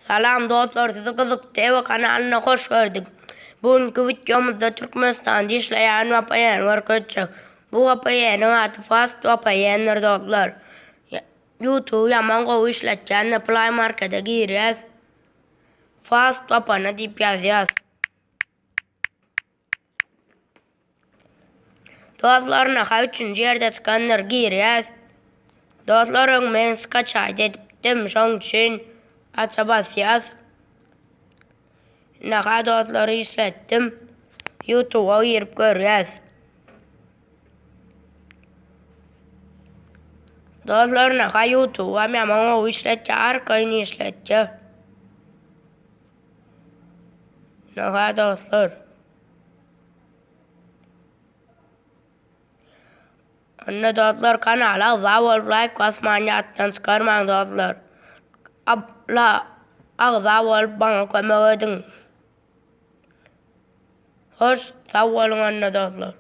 Salam dostlar sizi Gyzyk TV kanalyna hoş gördük. Bu günki wideomyzda Türkmenistanda işleýän VPN görkezjek. Bu VPN-iň ady Fast VPN-dir dostlar. YouTube ýaman gowy işletýändir. Play Market-e girýäs. Fast VPN diýip ýazýas. Dostlar naha üçünji ýerde çykandyr girýäs. Dostlar öň men skaçaýt edipdim şoň üçin aça basýas. Naha dostlar işletdim. Youtube'a girip görýäs. Dostlar naha YouTube'a ýaman gowy işletýär arkaýyn işletýär. Naha dostlar. Onda dostlar kanala agza bolup laýk basmany ýatdan çykarmaň dostlar. Abla agza bolup maňa kömek ediň. Hoş sag boluň onda dostlar.